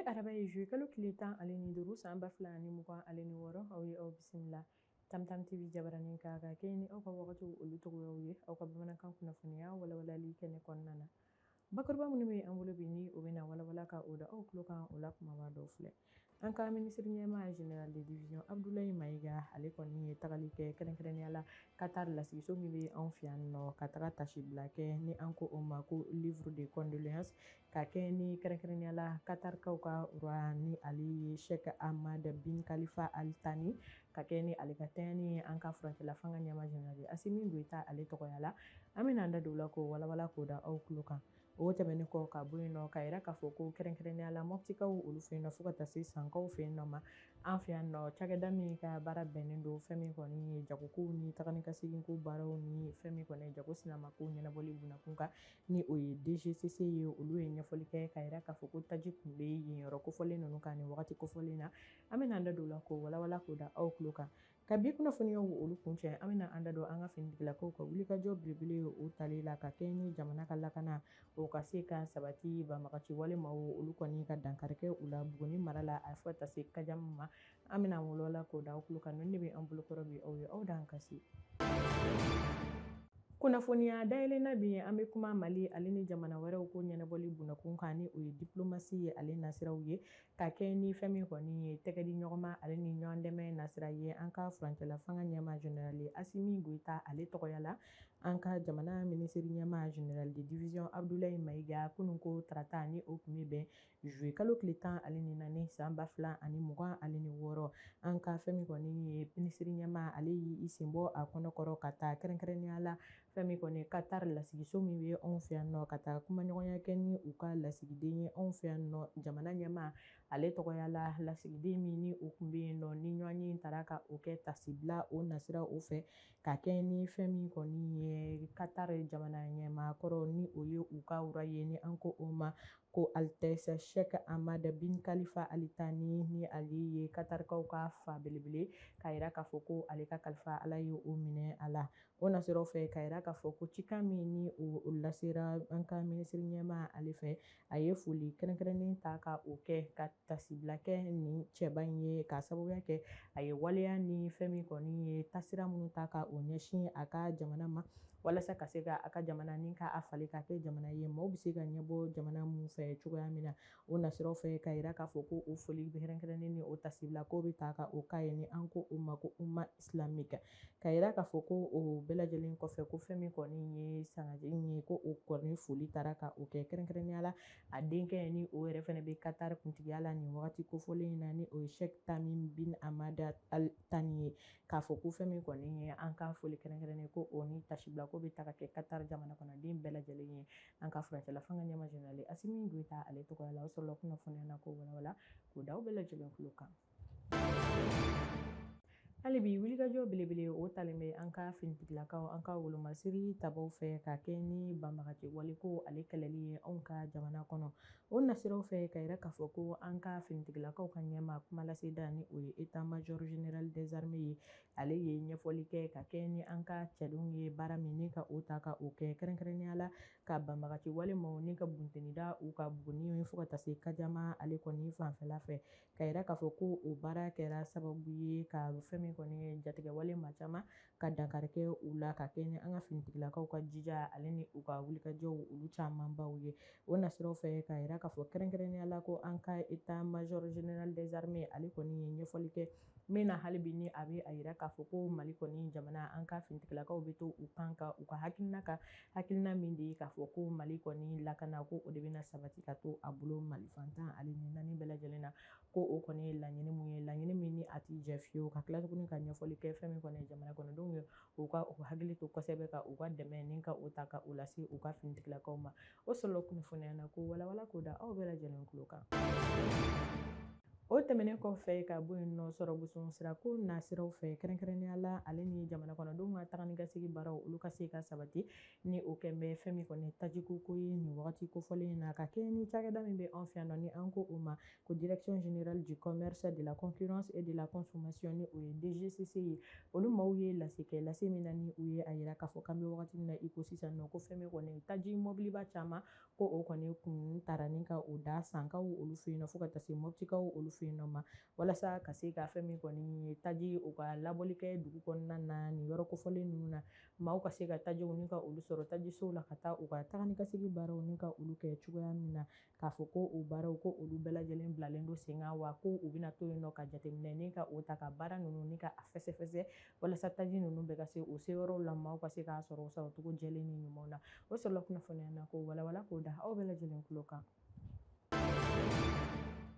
Araba ye juillet kalo tile 15 san 2026. Aw ye aw bisimila Tamtam TV jabaranin kan ka kɛ ni aw ka wagatiw olu togoyaw ye aw ka bamanankan kunnafoniya walawalali kɛnɛ kɔnɔna na. Bakuruba minnu bɛ an bolo bi ni o bɛna walawala ka o da aw tulo kan, o la kumaba dɔw filɛ. An ka minisiri ɲɛmaa général de division Abdoulaye Maïga, ale kɔni ye tagali kɛ kɛrɛnkɛrɛnnenya la Qatar lasigiso min bɛ anw fɛ yan nɔ, ka taga tasibila kɛ ni an ko o ma ko livre de condoléances, ka kɛ ni kɛrɛnkɛrɛnnenya la Qatarkaw ka roi ni ale ye Sheikh Ahmad bin Khalifa Al Thani, ka kɛ ni ale ka tanyani ye an ka furancɛla fanga ɲɛmaa général Assimi Goïta ale tɔgɔya la. An bɛna an da don o la k'o walawala k'o da aw tulo kan. O tɛmɛnen kɔ ka bɔ yen nɔ, ka yira k'a fɔ ko kɛrɛnkɛrɛnnenya la Mɔptikaw olu fɛ yen nɔ fo ka taa se Sankaw fɛ yen nɔ ma, an fɛ yan nɔ cakɛda min ka baara bɛnnen don fɛn min kɔni ye jagokow ni taga ni ka seginko baaraw ni fɛn min kɔni ye jago sinamako ɲɛnabɔli bunakun kan, ni o ye DGCC ye, olu ye ɲɛfɔli kɛ ka yira k'a fɔ ko taji kun bɛ yen yɔrɔ kofɔlen ninnu kan nin wagati kofɔlen na. An bɛna an da don o la k'o walawala k'o da aw tulo kan. Ka bi kunnafoniyaw olu kuncɛ, an bɛna an da don an ka finitigilakaw ka wulikajɔ belebele o tali la ka kɛ ni jamana ka lakana o ka se ka sabati banbagaci wale maaw olu kɔni ka dankari kɛ u la Buguni mara la a fo ka taa se Kajama ma. An bɛna walawala k'o da aw tulo kan. Ninnu de bɛ an bolokɔrɔ bi aw ye, aw d'an kasi. Kunnafoniya dayɛlɛnna bi, an bɛ kuma Mali ale ni jamana wɛrɛw ko ɲɛnabɔli bunakun kan, ni o ye diplomatie ye ale nasiraw ye, ka kɛ ni fɛn min kɔni ye tɛgɛdi ɲɔgɔnma ale ni ɲɔgɔn dɛmɛ nasira ye. An ka furancɛla fanga ɲɛmaa général Assimi Goïta ale tɔgɔya la, an ka jamana minisiri ɲɛmaa général de division Abdoulaye Maïga, kunun ko tarata ni o tun bɛ bɛn juillet kalo tile 14 san 2026, an ka fɛn min kɔni ye minisiri ɲɛmaa ale y'i sen bɔ a kɔnɔkɔrɔ ka taa kɛrɛnkɛrɛnnenya la fɛn min kɔni Qatar lasigiso min bɛ anw fɛ yan nɔ, ka taa kumaɲɔgɔnya kɛ ni u ka lasigiden ye anw fɛ yan nɔ jamana ɲɛmaa ale tɔgɔya la. Lasigiden min ni o tun bɛ yen nɔ ni ɲɔgɔn ye taara ka o kɛ tasibila o nasira o fɛ, ka kɛ ni fɛn min kɔni ye Qatar jamana ɲɛmaa kɔrɔ ni o ye u ka roi ye, ni an ko o ma ko Altesse Sheikh Ahmad bin Khalifa Al Thani, ni ale ye Qatarkaw ka fa belebele, k'a yira k'a fɔ ko ale ka kalifa Ala ye o minɛ a la. O nasiraw fɛ, k'a yira k'a fɔ ko cikan min ni o lasera an ka minisiri ɲɛmaa ale fɛ, a ye foli kɛrɛnkɛrɛnnen ta ka o kɛ ka tasibila kɛ nin cɛba in ye, k'a sababuya kɛ a ye waleya ni fɛn min kɔni ye tasira minnu ta ka o ɲɛsin a ka jamana ma, walasa ka se ka a ka jamana ni ka a falen ka kɛ jamana ye maaw bɛ se ka ɲɛbɔ jamana mun fɛ cogoya min na. O nasiraw fɛ, ka yira k'a fɔ ko o foli kɛrɛnkɛrɛnnen ni o tasibila ko bɛ ta ka o k'a ye, ni an ko o ma ko umma islamique, ka yira k'a fɔ ko o bɛɛ lajɛlen kɔfɛ, ko fɛn min kɔni ye sangaji ye, ko o kɔni foli taara ka o kɛ kɛrɛnkɛrɛnnenya la a denkɛ ni o yɛrɛ fɛnɛ bɛ Qatar kuntigiya la nin wagati kofɔlen in na, ni o ye Sheikh Tamim bin Hamad Al Thani ye, k'a fɔ ko fɛn min kɔni ye an ka foli kɛrɛnkɛrɛnnen ko o ni tasibila ko bɛ ta ka kɛ Qatar jamana kɔnɔden bɛɛ lajɛlen ye an ka furancɛla fanga ɲɛmaa général Assimi Goïta ale tɔgɔya la. O sɔrɔla kunnafoniya na k'o walawala k'o da aw bɛɛ lajɛlen tulo kan. Hali bi, wulikajɔ belebele o talen bɛ an ka finitigilakaw, an ka wolomasiri tabaw fɛ, ka kɛ ni banbagaci waliko ale kɛlɛli ye anw ka jamana kɔnɔ. O nasiraw fɛ, ka yira k'a fɔ ko an ka finitigilakaw ka ɲɛmaa kumalaseda, ni o ye état major général des armées ye, ale ye ɲɛfɔli kɛ ka kɛ ni an ka cɛdenw ye baara min ni ka o ta ka o kɛ kɛrɛnkɛrɛnnenya la ka banbagaci wale maaw ni ka bunteni da u ka Buguni fo ka taa se Kajama ale kɔni fanfɛla fɛ, ka yira k'a fɔ ko o baara kɛra sababu ye ka fɛn min kɔni ye jatigɛ wale maa caman ka dankari kɛ u la, ka kɛ ni an ka finitigilakaw ka jija ale ni u ka wulikajɔw olu camanbaw ye. O nasiraw fɛ, ka yira k'a fɔ kɛrɛnkɛrɛnnenya la ko an ka état major général des armées ale kɔni ye ɲɛfɔli kɛ min na hali bi ni a bɛ a yira k'a fɔ ko Mali kɔni jamana, an ka finitigilakaw bɛ to u kan ka u ka hakilina kan, hakilina min de ye k'a fɔ ko Mali kɔni lakana ko o de bɛna sabati ka to a bolo Mali fantan ale ni naani bɛɛ lajɛlen na, ko o kɔni ye laɲini mun ye, laɲini min ni a ti jɛ fiyewu. Ka tila tuguni ka ɲɛfɔli kɛ fɛn min kɔni ye jamana kɔnɔdenw ye, u ka u hakili to kosɛbɛ ka u ka dɛmɛ ni ka o ta ka o lase u ka finitigilakaw ma. O sɔrɔla kunnafoniya na ko walawala k'o da aw bɛɛ lajɛlen tulo kan. O tɛmɛnen kɔfɛ ka bɔ yen nɔ, sɔrɔ boson sirako nasiraw fɛ, kɛrɛnkɛrɛnnenya la ale ni jamana kɔnɔdenw ka ka taga ni ka segin baaraw olu ka se ka sabati. Ni o kɛn bɛ fɛn min kɔni tajiko ko ye nin wagati kofɔlen in na, ka kɛɲɛ ni cakɛda min bɛ anw fɛ yan nɔ, ni an ko o ma ko Direction générale du commerce, de la concurrence et de la consommation, ni o ye DGCC ye. Olu maaw ye lase kɛ, lase min na ni u ye a yira k'a fɔ k'an bɛ wagati min na i ko sisan nɔ, ko fɛn min kɔni taji mɔbiliba caman, ko o kɔni kun taara ni ka o da Sankaw olu fɛ yen nɔ, fo ka taa se Mɔptikaw olu fɛ yen nɔ ma, walasa ka se ka fɛn min kɔni ye taji o ka labɔli kɛ dugu kɔnɔna na nin yɔrɔ kofɔlen ninnu na, maaw ka se ka tajiw ni ka olu sɔrɔ tajisow la ka taa u ka taga ni ka segin baaraw ni ka olu kɛ cogoya min na. K'a fɔ ko o baaraw, ko olu bɛɛ lajɛlen bilalen don sen kan, wa ko u bɛna to yen nɔ ka jateminɛ ni ka o ta ka baara ninnu ni ka a fɛsɛfɛsɛ, walasa taji ninnu bɛɛ ka se o seyɔrɔw la, maaw ka se k'a sɔrɔ o sɔrɔcogo jɛlen ni ɲumanw na. O sɔrɔla kunnafoniya na k'o walawala k'o da aw bɛɛ lajɛlen tulo kan.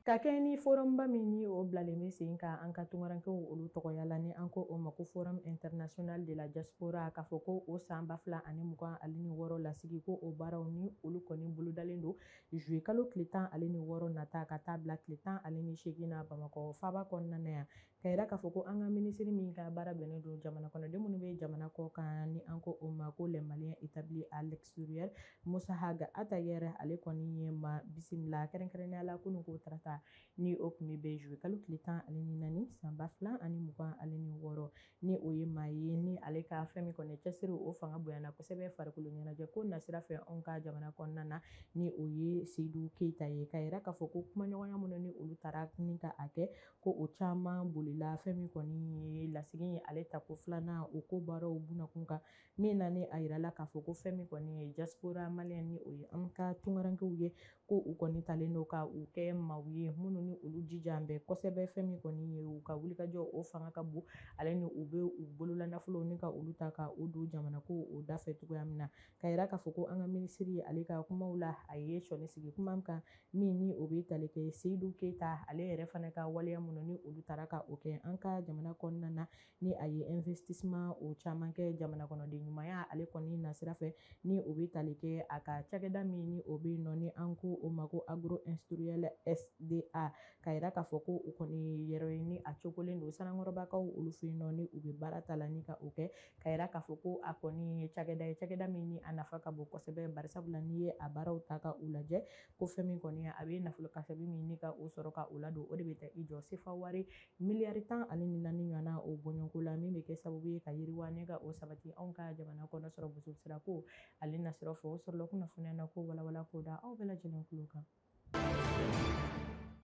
Ka kɛ ni forumba min ni o bilalen bɛ sen kan an ka tunkarankew olu tɔgɔya la, ni an ko o ma ko Forum international de la diaspora, k'a fɔ ko o san 2026 lasigi, ko o baaraw ni olu kɔni bolodalen don juillet kalo tile 16 nata ka taa bila tile 18 na Bamakɔ faaba kɔnɔna na yan. Ka yira k'a fɔ ko an ka minisiri min ka baara bɛnnen don jamana kɔnɔden minnu bɛ jamana kɔ kan, ni an ko o ma ko les Maliens établis à l'extérieur, Musa Haga Atayɛrɛ, ale kɔni ye ma bisimila kɛrɛnkɛrɛnnenya la kunun ko tarata, ni o tun bɛ bɛn juillet kalo tile 14 san 2026. Ni o ye maa ye ni ale ka fɛn min kɔni cɛsiri o fanga bonyana kosɛbɛ farikolo ɲɛnajɛ ko nasira fɛ anw ka jamana kɔnɔna na, ni o ye Seyidu Keyita ye. Ka yira k'a fɔ ko kumaɲɔgɔnya minnu ni olu taara ni ka a kɛ, ko o caman bolila fɛn min kɔni ye lasigi ye ale tako filanan o ko baaraw bunakun kan, min na ni a yirala k'a fɔ ko fɛn min kɔni ye diaspora malien, ni o ye an ka tunkarankew ye, ko u kɔni talen don ka u kɛ maaw ye minnu ni olu jijan bɛ kosɛbɛ. Fɛn min kɔni ye u ka wulikajɔ o fanga ka bon, ale ni u bɛ u bolola nafolow ni ka olu ta ka o don jamana ko o dafɛ cogoya min na. Ka yira k'a fɔ ko an ka minisiri ale ka kumaw la, a ye sɔnni sigi kuma kan min ni o bɛ tali kɛ Seyidu Keyita ale yɛrɛ fana ka waleya minnu ni olu taara ka o kɛ an ka jamana kɔnɔna na, ni a ye investissement o caman kɛ jamana kɔnɔden ɲumanya ale kɔni nasira fɛ, ni o bɛ tali kɛ a ka cakɛda min ni o bɛ yen nɔ, ni an ko o ma ko agro industriel SDA. Ka yira k'a fɔ ko o kɔni yɛrɛ ye ni a cogolen don Sanankɔrɔbakaw olu fɛ yen nɔ, ni u bɛ baara ta la ni ka o kɛ. Ka yira k'a fɔ ko a kɔni ye cakɛda ye, cakɛda min ni a nafa ka bon kosɛbɛ, barisabula n'i ye a baaraw ta ka u lajɛ, ko fɛn min kɔni a bɛ nafolo kasabi min ni ka o sɔrɔ ka o ladon, o de bɛ taa i jɔ sefa wari miliyari 14 ɲɔgɔnna o bɔɲɔgɔnko la, min bɛ kɛ sababu ye ka yiriwa ni ka o sabati anw ka jamana kɔnɔ sɔrɔ boso sira ko ale nasira fɛ. O sɔrɔla kunnafoniya na ko walawala k'o da aw bɛɛ lajɛlen tulo kan.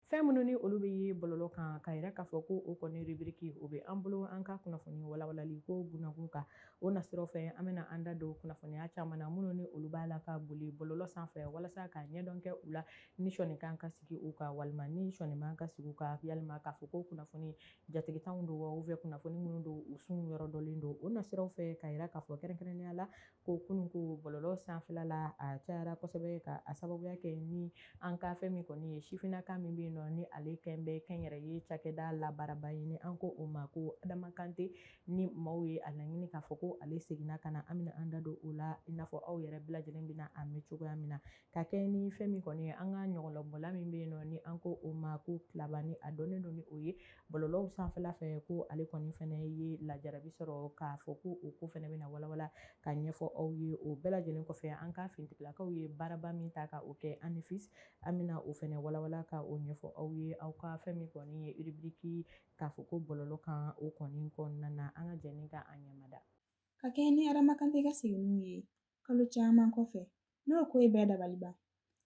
Fɛn minnu ni olu bɛ ye bɔlɔlɔ kan, ka yira k'a fɔ ko o kɔni rubrique o bɛ an bolo an ka kunnafoni walawalali ko bunakun kan, o nasiraw fɛ an bɛna an da don kunnafoniya caman na minnu ni olu b'a la ka boli bɔlɔlɔ sanfɛ, walasa ka ɲɛdɔn kɛ u la, ni sɔnni kan ka sigi u kan walima ni sɔnni man ka sigi u kan, yalima k'a fɔ ko kunnafoni jatigitanw don wa, ou bien kunnafoni minnu don u sun yɔrɔ dɔlen don. O nasiraw fɛ, ka yira k'a fɔ kɛrɛnkɛrɛnnenya la ko kunun ko bɔlɔlɔ sanfɛla la a cayara kosɛbɛ, ka a sababuya kɛ ni an ka fɛn min kɔni ye sifinnaka min bɛ yen nɔ, ni ale kɛn bɛ kɛnyɛrɛye cakɛda labaaraba ye, ni an ko o ma ko Adama Kante, ni maaw ye a laɲini k'a fɔ ko ale seginna ka na. An bɛna an da don o la i n'a fɔ aw yɛrɛ bɛɛ lajɛlen bɛna a mɛn cogoya min na. Ka kɛ ni fɛn min kɔni ye an ka ɲɔgɔnlɔnbɔla min bɛ yen nɔ, ni an ko o ma ko Tilaba, ni a dɔnnen don ni o ye bɔlɔlɔw sanfɛla fɛ, ko ale kɔni fɛnɛ ye lajarabi sɔrɔ, k'a fɔ ko o ko fɛnɛ bɛna walawala ka ɲɛfɔ aw ye. O bɛɛ lajɛlen kɔfɛ, an ka finitigilakaw ye baaraba min ta ka o kɛ Anefis, an bɛna o fɛnɛ walawala ka o ɲɛfɔ aw ye aw ka fɛn min kɔni ye rubrique k'a fɔ ko bɔlɔlɔ kan o kɔni kɔnɔna na. An ka jɛ ni ka a ɲɛmada. Ka kɛɲɛ ni Adama Kante ka seginniw ye kalo caman kɔfɛ, n'o ko ye bɛɛ dabali ban,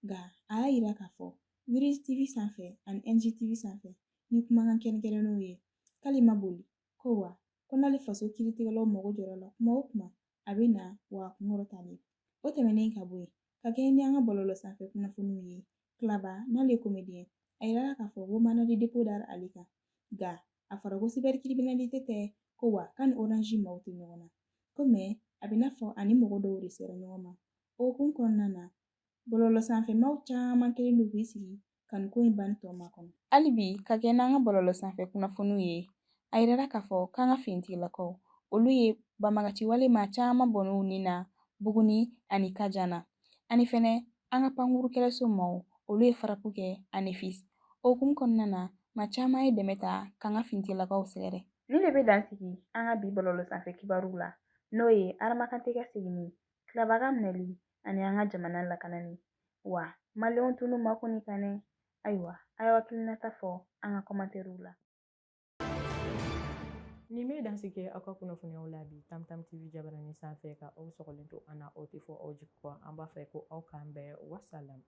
nka a y'a yira k'a fɔ Wiris TV sanfɛ ani NGTV sanfɛ ni kumakan kɛrɛnkɛrɛnnenw ye k'ale ma boli ko wa ko n'ale faso kiiritigɛlaw mago jɔra la kuma o kuma, a bɛ na wa a kunkɔrɔtalen. O tɛmɛnen ka bɔ yen, ka kɛɲɛ ni an ka bɔlɔlɔ sanfɛ kunnafoniw ye, Tilaba n'ale ye comédien, a yirala k'a fɔ ko mandat de dépôt dara ale kan, nka a fɔra ko cybercriminalité tɛ, ko wa k'a ni Orange maaw tɛ ɲɔgɔn na, ko mais a bɛ n'a fɔ ani mɔgɔ dɔw de sera ɲɔgɔn ma. O hukumu kɔnɔna na, bɔlɔlɔ sanfɛ maaw caman kɛlen don k'i sigi ka nin ko in banni tɔ makɔnɔ. Hali bi, ka kɛ n'an ka bɔlɔlɔ sanfɛ kunnafoniw ye, a yirala k'a fɔ k'an ka finitigilakaw olu ye banbagaci wale maa caman bɔnɛ u ni na Buguni ani Kajana, ani fɛnɛ an ka pankuru kɛlɛso maaw olu ye frappe kɛ Anefis. O hukumu kɔnɔna na, maa caman ye dɛmɛ ta k'an ka finitigilakaw sɛgɛrɛ. Nin de bɛ dan sigi an ka bi bɔlɔlɔ sanfɛ kibaruw la. N'o ye Adama Kante ka seginni, Tilaba ka minɛli ani an ka jamana lakanani. Wa maliyɛnw tunu ma ko nin kan dɛ. Ayiwa, a y'aw hakilinata fɔ an ka kɔmantɛriw la. Nin bɛ dansigi aw ka kunnafoniyaw la bi Tam Tam TV jabarani sanfɛ, ka aw sɔgɔlen to an na, aw tɛ fɔ aw jigi kɔ. An b'a fɛ ko aw k'an bɛn, wasalam.